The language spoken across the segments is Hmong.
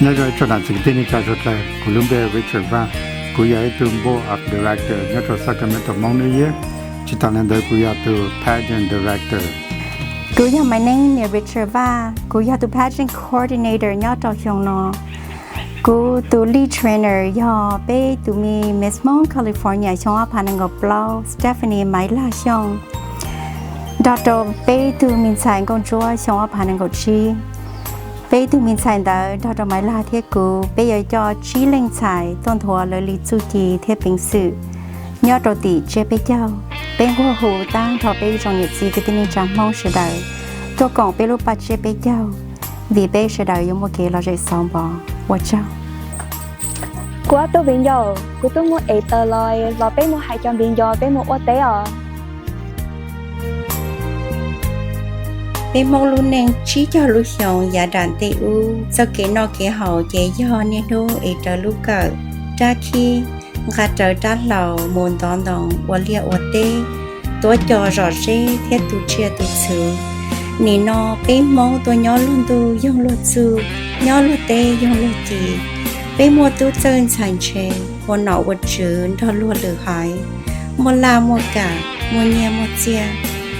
Nyob zoo ib tsoom niam txiv kwv tij neej tsa suav dlawg, kuv lub npe Richard Vaj, kuv yog ib tug Board of Director nyob rau Sacramento Hmong New Year. Tsis tas li ntawd kuv yog tus Pageant Director. Kuv yog Maiv Neeb niam Richard Vaj, kuv yog tus Pageant Coordinator nyob rau xyoo no. Kuv tus lead trainer yog peb tus me Miss Hmoob California xyoo ob phav nees nkaum plaub Stephanie Maiv Lag Xyooj, nrog rau peb tug me ntxhais nkauj ntsuab xyoo ob phav nees nkaum tsib. Peb tug me ntxhais ntawd nrog rau Maiv Lag thiab kuv, peb yuav coj tsib leej ntxhais tuaj nthuav lawv li txuj ci thiab peev xwm nyob rau tim tsiab peb caug. Peb nquag hu tag nrho peb ib tsoom niam txiv kwv tij neej tsa Hmoob sawv daws tuaj koom peb lub paj tsiab peb caug, vim peb sawv daws yuav muaj kev lom zem xauv npov. Ua tsaug. Kuv ob tug viv ncaus, kuv twb mus ev taws los, los peb mus hais cov viv ncaus peb mus ua teb os. Peb Hmoob lub neej tsib caug lub xyoo yav nram ntej ub, txoj kev noj kev haus ces yog niaj hnub ev rawv lub kawm, rab khib, nqa rawv rab hlau mus ntov ntoo ua liaj ua teb, tuav cos zom zeb thiab tu tsiaj tu txhu. Nim no peb Hmoob tuaj nyob luag ntuj yoog luag txuj, nyob luag teb yoog luag ci. Peb muaj tub txawj ntxhais ntshe, ua nom ua tswv nrog luag lwm haiv, muaj laj muaj kam, muaj nyiaj muaj txiaj,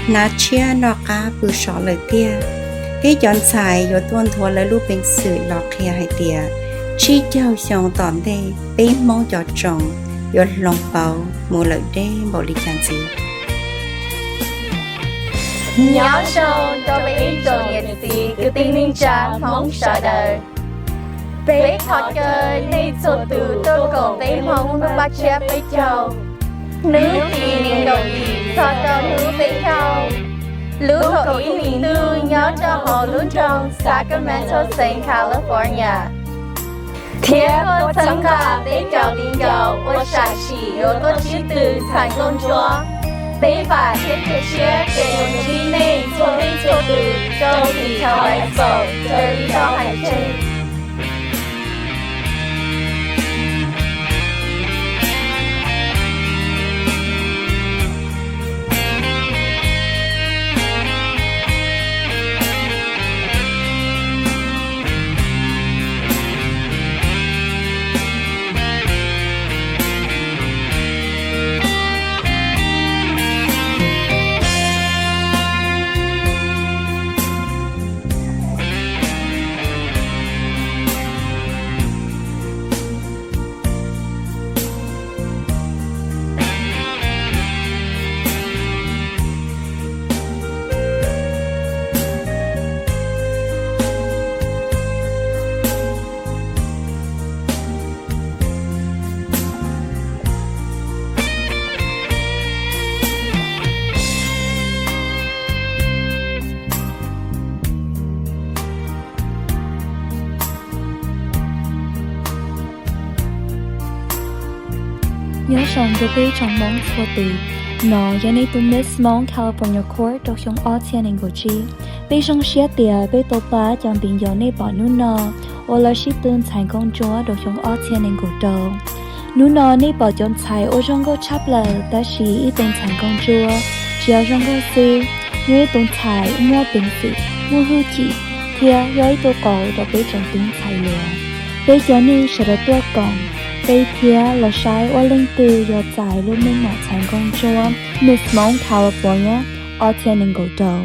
hnav tshiab noj qab pw sov lawm tiag. Peb cov ntxhais yuav tuaj nthuav lawv lub peev xwm los qhia hais tias tsib caug xyoo tom ntej peb Hmoob cov tsoos yuav hloov pauv mus lawm deb npaum li cas ntxiv. Nyob zoo rau peb ib tsoom niam txiv kwv tij neej tsa Hmoob sawv daws. Peb thov caw nej txhua tus tuaj koom peb Hmoob lub paj tsiab peb caug. Hnub tim nees nkaum yim txog rau hnub peb caug lub kaum ib hlis ntuj nyob rau hauv lub nroog Sacramento, Southern California. Thiab tuaj txhawb nqa peb cov viv ncaus ua sam sim yuav tuaj sib tw ntxhais nkauj ntsuab. Peb vam thiab cia siab tias yuav ntsib nej txhua leej txhua tus rau tim Thaum Hais Xaum raws li tau hais tseg. Nyob zoo rau peb tsoom Hmoob txhua tus. No yog nej tus Miss Hmoob California Court rau xyoo ob txhiab nees nkaum tsib. Peb zoo siab tias peb tau pab cov viv ncaus nej pom hnub no uas lawv sib tw ntxhais nkauj ntsuab rau xyoo ob txhiab nees nkaum rau. Hnub no nej pom cov ntxhais ua zoo nkauj tshaj plaws, tab sis ib tug ntxhais nkauj ntsuab tsis yog zoo nkauj xwb, nws ib tug ntxhais muaj peev xwm, muaj hwj chim, thiab yog ib tug qauv rau peb tsoom tub ntxhais lawm. Peb cov neeg sawv daws tuaj koom, peb thiab los saib ua leej twg yuav txais lub meej mom ntxhais nkauj ntsuab Miss Hmoob California ob txhiab nees nkaum rau.